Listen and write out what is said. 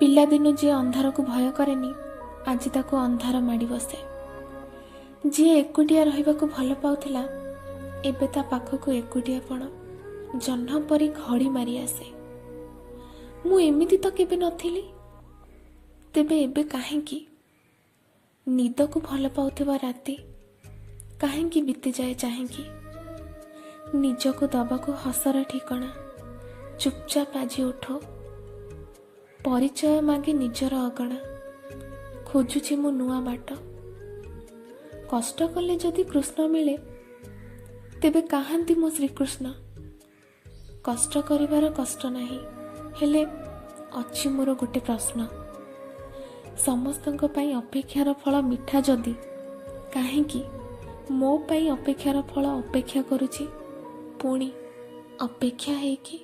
ପିଲାଦିନୁ ଯିଏ ଅନ୍ଧାରକୁ ଭୟ କରେନି, ଆଜି ତାକୁ ଅନ୍ଧାର ମାଡ଼ି ବସେ। ଯିଏ ଏକୁଟିଆ ରହିବାକୁ ଭଲ ପାଉଥିଲା, ଏବେ ତା ପାଖକୁ ଏକୁଟିଆପଣ ଜହ୍ନ ପରି ଘଡ଼ି ମାରି ଆସେ। ମୁଁ ଏମିତି ତ କେବେ ନଥିଲି, ତେବେ ଏବେ କାହିଁକି? ନିଦକୁ ଭଲ ପାଉଥିବା ରାତି କାହିଁକି ବିତିଯାଏ ଚାହିଁକି? ନିଜକୁ ଦବାକୁ ହସର ଠିକଣା, ଚୁପଚାପ ଆଜି ଉଠ। ପରିଚୟ ମାଗି ନିଜର ଅଗଣା, ଖୋଜୁଛି ମୁଁ ନୂଆ ବାଟ। କଷ୍ଟ କଲେ ଯଦି କୃଷ୍ଣ ମିଳେ, ତେବେ କାହାନ୍ତି ମୋ ଶ୍ରୀକୃଷ୍ଣ? କଷ୍ଟ କରିବାର କଷ୍ଟ ନାହିଁ, ହେଲେ ଅଛି ମୋର ଗୋଟେ ପ୍ରଶ୍ନ। ସମସ୍ତଙ୍କ ପାଇଁ ଅପେକ୍ଷାର ଫଳ ମିଠା ଯଦି, କାହିଁକି ମୋ ପାଇଁ ଅପେକ୍ଷାର ଫଳ ଅପେକ୍ଷା କରୁଛି ପୁଣି ଅପେକ୍ଷା ହେଇକି?